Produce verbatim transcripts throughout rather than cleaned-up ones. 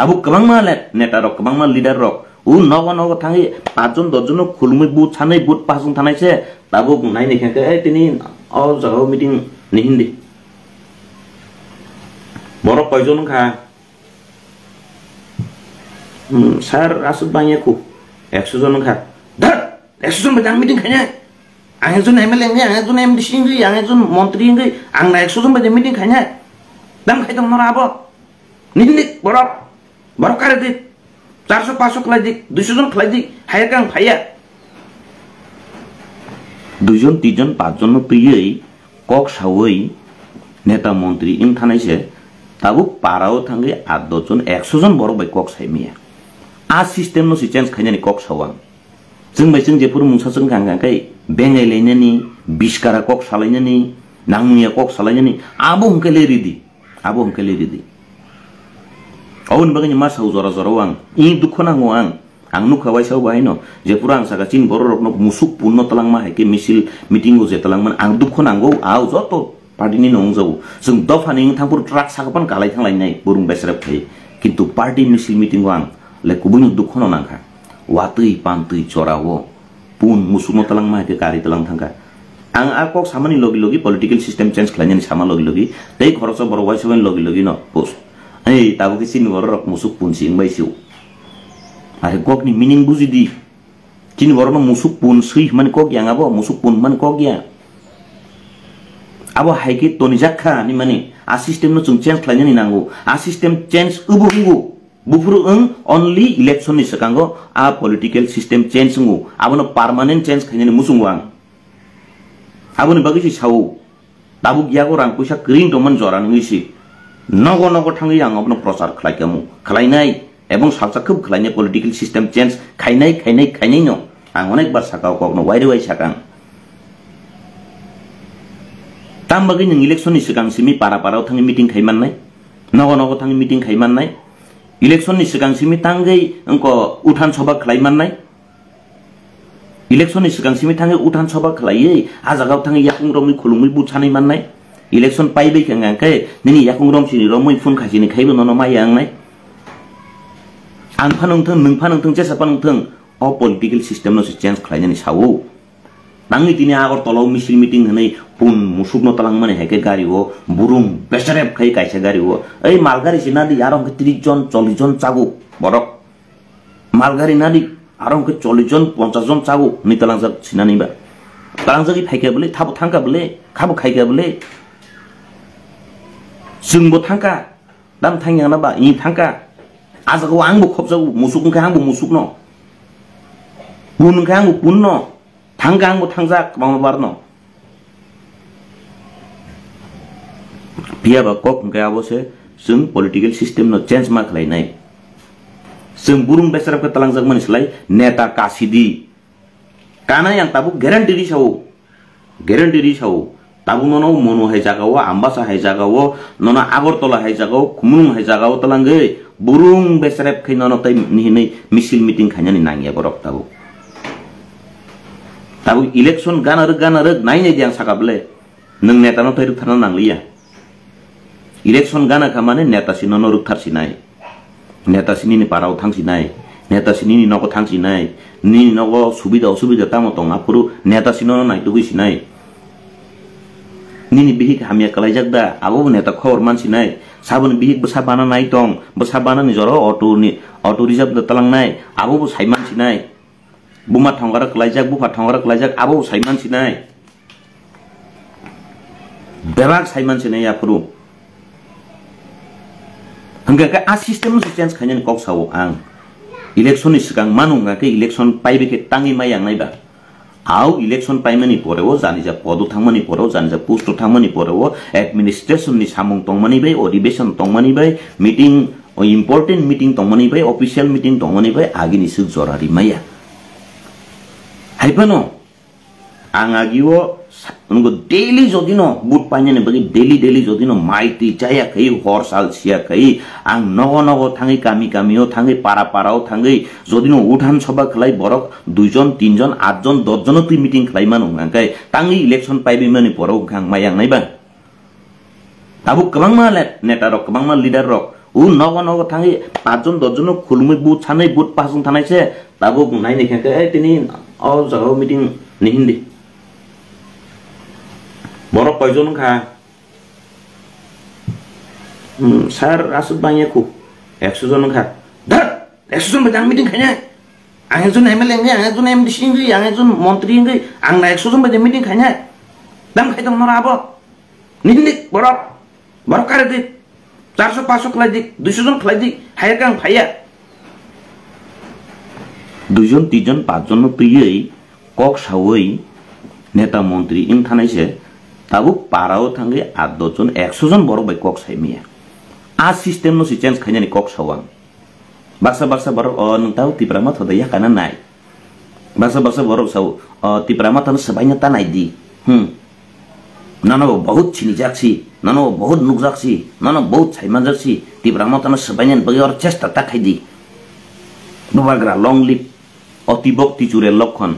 Abo kwbangma le-, neta rok, kwbangma leader rok. O nogo nogo thangwi paanch jon, dos jon no khulumwi vote sanwi vote pass wng thanai se. Tabuk nai nai khe, "Eh, tini o jaga o meeting ni hindi." Borok koi jon wngkha? Hmm, sir, aswk bangya khu. Ekso jon wngkha. Dhar! Ekso jon bai tang meeting khainai. Ang ekjon M L A wngwi, ang ekjon M D C wngwi, ang ekjon montri wngwi, ang na ekso jon bai meeting khainai. Dam khai tong nora abo. Nini borok, borok kare di. Charso, paanso khlai di, duiso jon khlai di. Haiya kang phaiya. Duijon, tinjon, paanchjon no twiwi kok sawi neta montri wng thanai se. Tabuk para o thangwi aat dos jon, ekso jon borok bai kok sai maya. A system no se change khainani kok sao ang. Chwng bai chwng jephuru mungsa chwng kha, hwnkha khe bengai lainani, biskara kok salainani, nangmungya kok salainani, abo hwnkhe le ridi, abo hwnkhe le ridi. Oboni bagwi ma sao jora jora o ang, i dukho nango ang, ang nukha waisa o bahai no, jephuru ang saka chini borok rok no musuk punno twlangma hai khe misil meeting o je twlangmani ang dukho nango, ao joto party ni no wngjago. Chwng dopha ni wngthang phuru truck saka phano kalai thang lainai, burung besrep khai. Kintu party misil meeting o ang le kubui no dukho no nangkha. Watwi pantwi chora o pun musuk no twlang ma hai khe kari twlang thangkha. Ang a kok samani logi logi political system change khlainani sama logi logi tei khoroksa borok waisa bai logi logi no post. Ei tabuk khe chini borok rok musuk pun si wngbai si o. Are kok ni meaning buji di. Chini borokno musuk pun swi hwnmani kok ya, abo musuk pun hwnmani kok ya. Abo hai khe tonijak kha ni mani, a system no chwng change khlainani nango. A system change wbo wngo. Buphuru wng only election ni swkango a political system change wngo. Abono permanent change khainani muchungo ang. Aboni bagwi se sao. Tabuk yago rang puisa kwrwi tongmani jora nungwi si nogo nogo thangwi ang abono prochar khlai kamo, khlainai ebong salsa khub khlainai political system change khainai, khainai, khainai no ang onek bar saka o kokno waire wai sakang. Tam bagwi nwng election ni swkang simi para para o thangwi meeting khai mannai, nogo nogo thangwi meeting khai mannai, election ni swkang simi tangwi wngko uthan soba khlai mannai. Election ni swkang simi thangwi uthan soba khlaiwi, a jagao thangwi yakung romwi khulumwi vote sanwi mannai. Election paibai khe hwnka khe nini yakung rom sini romwi phone khaisini khaibo nono maya wngnai. Ang phano wngthang, nwng phano wngthang, jesa phano wngthang, o political system no se change khlainani sao. Nangni tini Agartala o misil meeting hwnwi pun musuk no twlang mani hai khe gari o burung beserep khai kaisa gari o. Ei mal gari se nadi aro hwnkhe tris jon, chollish jon chago borok. Malgari nadi, aro hwnkhe chollish jon, ponchash jon chago hwnwi twlangjak sinani ba. Twlangjagwi phaikha bwle, thabo thangkha bwle, khabo khaikha bwle. Chwngbo thangkha, dam thangya na ba, i thangkha. A jagao angbo khopjago, musuk wngkha angbo musukno. Pun wngkha angbo punno. Thangkha angbo thangjak kwbangma barno. Phiya ba kok hwnkhe abo se chwng political system no change ma khlainai. Chwng burung besarap khe twlangjak mani slai neta kasidi. Kanai ang tabuk guarantee ri sao. Guarantee ri sao. Tabuk nono Monu hai jagao, Ambasa hai jagao, nono Agartala hai jagao, Khumulwng hai jagao twlangwi burung besarep khai nono tei hinwi misil meeting khainani nangya borok tabuk. Tabuk election gana rwk, gana rwk, nai nai di ang saka bwle, nwng neta no tei rwktharna nangliya. Election gana kha mane neta si nono rwkthar sinai. Neta si nini parao thang sinai, neta si nini nogo thang sinai, nini nogo subida osubida tamo tong aphuru neta si nono naitugwi sinai. Nini bihik hamya kwlaijak da, abo bo neta khobor man sinai. Saboni bihik bwsa bana nai tong, bwsa bana ni jora auto ni, auto reserve da twlangnai, abo bo sai man sinai. Buma thongara kwlaijak, bupha thongara kwlaijak, abo bo sai man sinai. Bebak sai man sinai aphuru. Hwnkha khe a system no se change khainani kok sao ang. Election ni swkang manu hwnkha khe election paibai khe tangwi mai ang nai ba. Au election paimani pore o janija podo thangmani pore o janija post o thangmani pore o administration ni samung tongmani bai, odibeshon tongmani bai, meeting, o important meeting tongmani bai, official meeting tongmani bai, agini swk jora rimaya. Hai phano ang agio sa-, nunggo daily jodi no vote painani bagwi daily, daily jodi no mai twi chaya khai, hor sal siya khai, ang nogo nogo thangwi, kami kami o thangwi, para para o thangwi, jodi no uthan soba khlai borok dui jon, tin jon, aat jon, dos jon o twi meeting khlai mano hwnkha khe tangwi election paibai mani pore o hwnkha ang mai ang nai ba. Tabuk kwbangma le-, neta rok, kwbangma leader rok O nogo nogo thangwi pachjon dosjon no khulumwi vote sanwi vote pasung thanai se tabuk nai nai khe, "Ei, tini o jaga o meeting ni hindi." Borok koijon wngkha? Hmm, sir, aswk bangya khu. Ekso jon wngkha. Dhar, ekso jon bai jang meeting khainai. Ang ekjon M L A wngwi, ang ekjon M D C wngwi, ang ekjon montri wngwi, ang na ekso jon bai meeting khainai. Dam khai tong nora abo. Nini borok, borok kare di. Charso paso khlai di, duiso jon khlai di, haiya khe ang phaiya. Duijon, tinjon, pachjon no twiwi kok sawi neta montri wng thanai se tabuk para o thangwi aat dos jon, ekso jon borok bai kok sai maya. A system no se change khainani kok sao ang. Baksa baksa borok, "O, nwng tabuk Tipra Motha da yakana nai." Baksa baksa borok sao, "O, Tipra Motha no swbaino ta nai di." Hmm. Nono bo bahut sinijak si, nono bo bahut nukjak si, nono bahut saimanjak si, Tipra Motha no swbainani bagwi oro chesta ta khai di. Bubagra long live, oti bokti chure lokkon.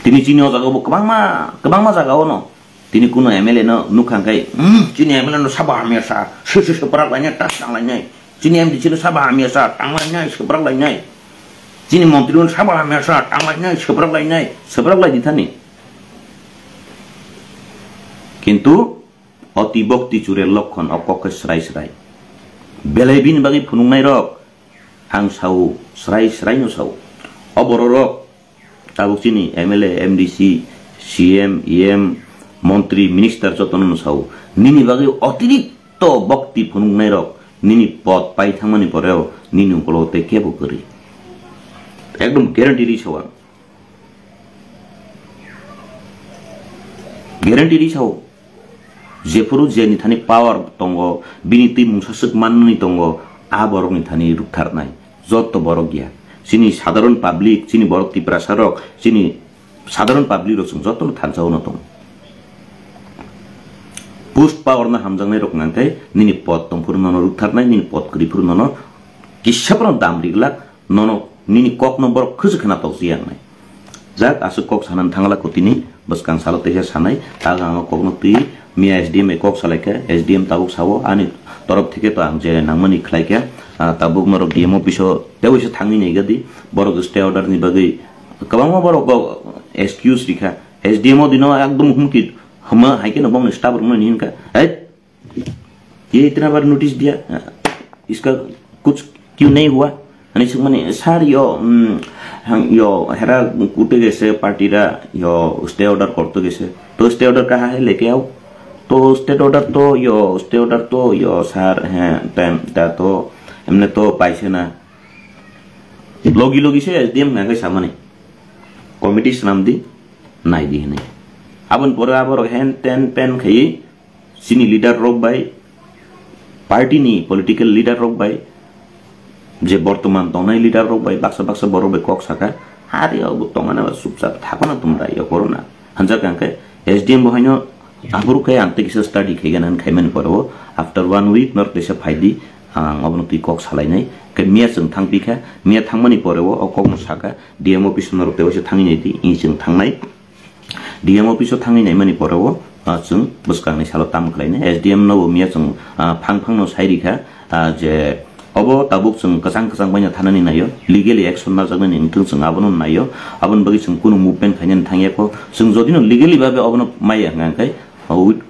Tini chini o jaga bo kwbangma, kwbangma jaga o no. Tini kuno M L A no nukha khe, "Hmm, chini M L A no sabo hamya sa, se se se prak lainai, tas tang lainai. Chini M D C no sabo hamya sa, tang lainai, se prak lainai. Chini montri no sabo hamya sa, tang lainai, se prak lainai." Se prak lai di thani. Kintu oti bokti chure lokkon o kok khe srai srai. Belai bini bagwi phunuknai rok ang sao, srai srai no sao. O borok rok tabuk chini M L A, M D C, C M, E M, montri, minister jotono no sao. Nini bagwi otirikto bokti phunuknai rok nini pod pai thangmani poreo nini ukologo tei kebo kwrwi. Ekdom guarantee ri sao ang. Guarantee ri sao. Jephuru je ni thani power tongo, bini twi mungsa swk manmani tongo, a borok ni thani rwktharnai. Jotto borok ya. Chini sadharon public, chini borok Tiprasa rok, chini sadharon public rok chwng jotto no thansa o no tongo. Post power no hamjaknai rok nang khe nini pod tongphuru nono rwktharnai, nini pod kwrwi phuru nono kisa phano dam ri glak, nono nini kok no borok khwchwk khna tok jia wngnai. Jak aswk kok sanani thangla kho tini bwskang salo teisa sanai, tak ang o kok no twi miya S D M bai kok salai kha, S D M tabuk sao ani torof theke to ang je nangmani khlai kha, ah, tabuk norok D M office o tei waisa thangwi nai gadi, borok stay order ni bagwi kwbangma borok bo excuse rikha, S D M o dino ekdom humki hwma hai khe no bongni staff rokno ni hinkha, "Hei, ये इतना बार नोटिस दिया, इसका कुछ क्यों नहीं हुआ?" Ani swkmani, "Sir, yo, mm, hang, yo, hera kute gese, party ra, yo, stay order korte gese. To stay order kaha hai leke ao? To state order to, yo, stay order to, yo, sir, he, time, ta to, emne to paise na." Logi logi se S D M nang kai samani. Committee swnam di, nai di hinwi. Aboni pore aborok hen ten pen khaiwi chini leader rok bai, party ni political leader rok bai, je bortoman tongnai leader rok bai baksa baksa borok bai kok saka, "Hari o bo tongmani ba chupchap thakona tumra yo korona." Hanjak ang khe S D M bo haino aphuru khe ang tei kisa study khaigana hwn khaimani pore o after one week norok teisa phai di, ang obono twi kok salainai. Khe miya chwng thang pi kha, miya thangmani pore o, o kok no saka, D M office norok tei waisa thangwi nai di, i chwng thangnai. D M office o thangwi naimani pore o, ah, chwng bwskangni salo tamo khlainai. S D M no bo miya chwng, ah, phang phang no sai rikha, ah, je obo tabuk chwng kwchang kwchang baino thanani naio, legally action najaknani wngthung chwng abono naio, aboni bagwi chwng kunu movement khainani thangya kho. Chwng jodi no legally babe obono maya hwnkha khe, ah, with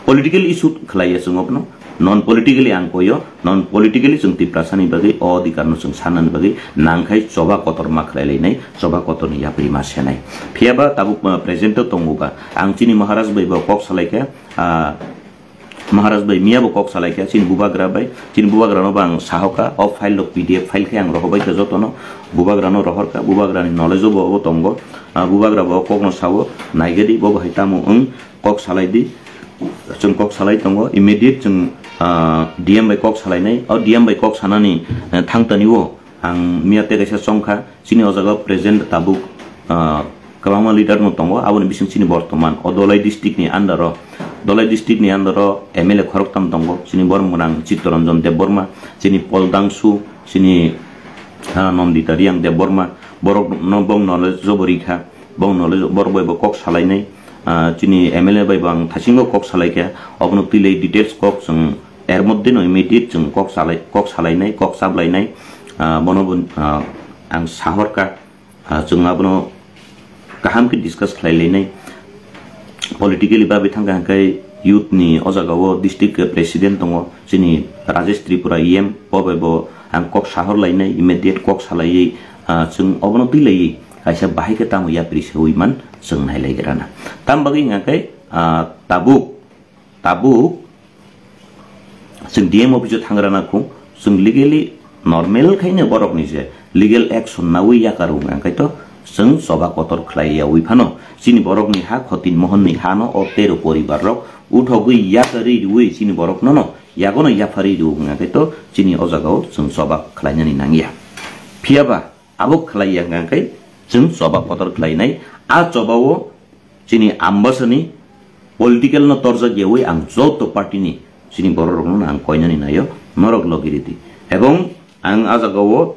political issue khlaiya chwng obono, non politically ang koyo, non politically chwng Tiprasani bagwi o adhikar no chwng sanani bagwi nangkhai choba kotor ma khlai lainai, choba kotor ni yapri ma senai. Phiya ba tabuk, ah, present o tongo ba, ang chini Maharaj bai bo kok salai kha, ah, Maharaj bai miya bo kok salai kha, chini bubagra bai, chini bubagra no bo ang sahoka, o file rok P D F file khe ang rohor bai kha jotono, bubagra no rohor kha, bubagra ni knowledge o bo obo tongo, ah, bubagra bo kok no sao, naigadi bo bo hai tamo wng, kok salai di, chwng kok salai tongo, immediate chwng, ah, D M bai kok salainai, o D M bai kok sanani, eh, thangtani o ang miya tei kaisa chongkha, chini o jaga present tabuk, ah, kwbangma leader no tongo, aboni bising chini bortoman o Dholai district ni under o, Dholai district ni under o M L A khoroktham tongo, chini borok mwnang Chittaranjan Debbarma, chini Pol Dangsu, chini, ah, Nandita Reang Debbarma, borok no bong knowledge o bo rikha, bong knowledge borok bai bo kok salainai, Ah, chini M L A bai bo ang thasingo kok salai kha, obono twi lai details kok chwng er moddhe no immediate chwng kok salai, kok salainai, kok chablainai, ah, bono bo, ah, ang sahor kha, ah, chwng abono kaham khe discuss khlai lainai. Politically babi thang kha hwnkhe youth ni o jaga o district president tongo, chini Rajesh Tripura E M, bo bai bo ang kok sahor lainai, immediate kok salaiwi, ah, chwng obono twi laiwi kaisa bahai khe tamo yapri sewi man chwng nai lai rana. Tam bagwi hwnkhe, ah, tabuk, tabuk chwng D M office o thang rana kho, chwng legally normal khaino borok ni je legal action nawi yakar wng ang khaito chwng choba kotor khlai yawi phano chini borok ni ha Khotin Mohon ni ha no o tero poribar rok uthogwi yakarwi rwi chini borok no no yagono yapharwi rw wng ang khaito chini o jaga o chwng choba khlainani nangya. Phiya ba abo khlai ya hwnkha khe chwng choba kotor khlainai. A choba o chini Ambasani political no torjak yawi ang joto party ni chini borok rokno ang koinani naio, norok logi ridi. Ebong ang a jaga o,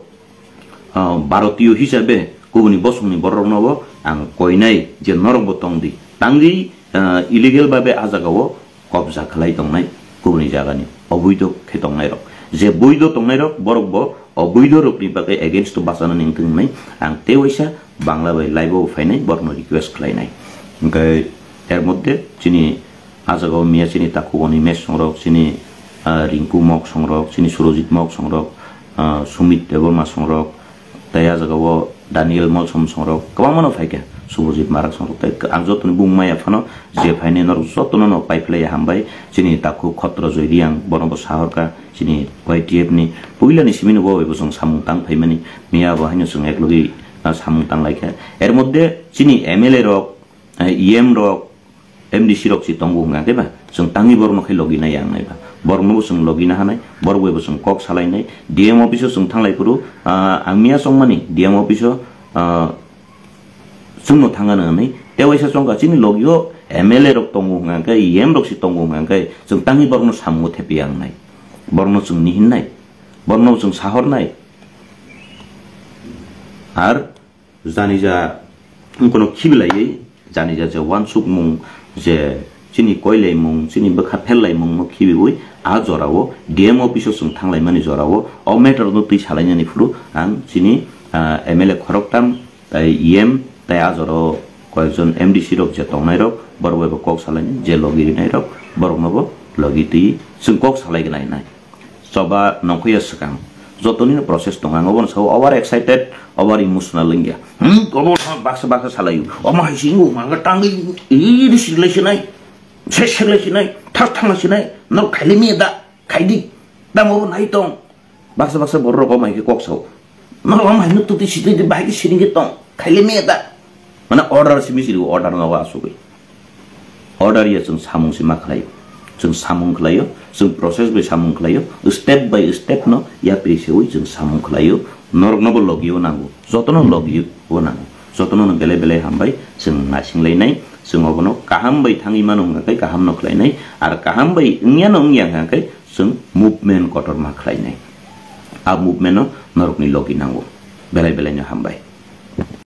ah, Bharotiyo hisabe kubuni bosongni borok rokno bo ang koinai je norok bo tongdi. Tangdi, ah, illegal babe a jaga o kobja khlai tongnai kubuni jagani oboido khe tongnai rok. Je boido tongnai rok borok bo oboido rokni bagwi against o bachanani wngthung hinwi ang tei waisa Bangla bai live o phainai borokno request khlainai. Hwnkhe er moddhe chini a jaga o miya chini takhuk Animesh songrok, chini, ah, Rinku Mok songrok, chini Surojit Mok songrok, ah, Sumit Debbarma songrok, tei a jaga o Daniel Molsom songrok kwbangma no phaikha, Subhajit Marak songrok tei ang jotoni bung maya phano je phainai norok jotono no paiphlaiya hambai. Chini takhuk Khotro Joy Reang bono bo sahorkha chini Y T F ni puilani simi no bo bai bo chwng samung tang phaimani miya bo haino chwng eklogi, ah, samung tang laikha. Er moddhe chini M L A rok, eh, E M rok, M D C rok si tongo hwnka khe ba, chwng tangwi borokno khai logi nai ang nai ba. Borokno bo chwng logi na hanai, borok bai bo chwng kok salai nai. D M office o chwng thanglai phuru, ah, ang miya chongmani D M office o, ah, chwngno thangano hwnwi. Tei waisa chongkha chini logi o M L A rok tongo hwnka khe, E M rok si tongo hwnka khe, chwng tangwi borokno samungo thepi ang nai. Borokno chwng nihin nai. Borokno bo chwng sahor nai. Ar janija wngkano khibilaiwi, janija je wansukmung, je chini koilaimung, chini bwkha phellaimungno khibiwi a jorao D M office o chwng thanglaimani jorao o matter no twi salainani phuru ang chini, ah, M L A khoroktham tei E M tei a jorao koyekjon M D C rok je tongnairok borok bai bo kok salainai, je logi rinairok borokno bo logi twi chwng kok salai gwnai nai. Choba nongkhoya swkang. Jotoni no process tongo. Ang obono sao over excited, over emotional wngya. Hmm, obo baksa baksa salaio. Omo hai si wngkha hwnka tangwi, iri silai sinai, se silai sinai, thar thangla sinai, no khaili miya da, khaidi. Tamo obo nai tong. Baksa baksa borok rok omo hai khe kok sao. Norok omo hai no tuti sitwi di bahai khe siring khe tong. Khaili miya da. Mane order simi siri order no asugwi. Order ya chwng samung se ma khlaio. Chwng samung khlaio, chwng process bai samung khlaio, step by step no yapri sewi chwng samung khlaio. Norokno bo logi o nango, jotono logi o nango, jotono no belai belai hambai chwng naising lainai, chwng obono kaham bai thangwi mano hwnka khe kaham no khlainai, ar kaham bai wngya no wngya hwnka khe chwng movement kotor ma khlainai. A movement no norokni logi nango, belai belai no hambai.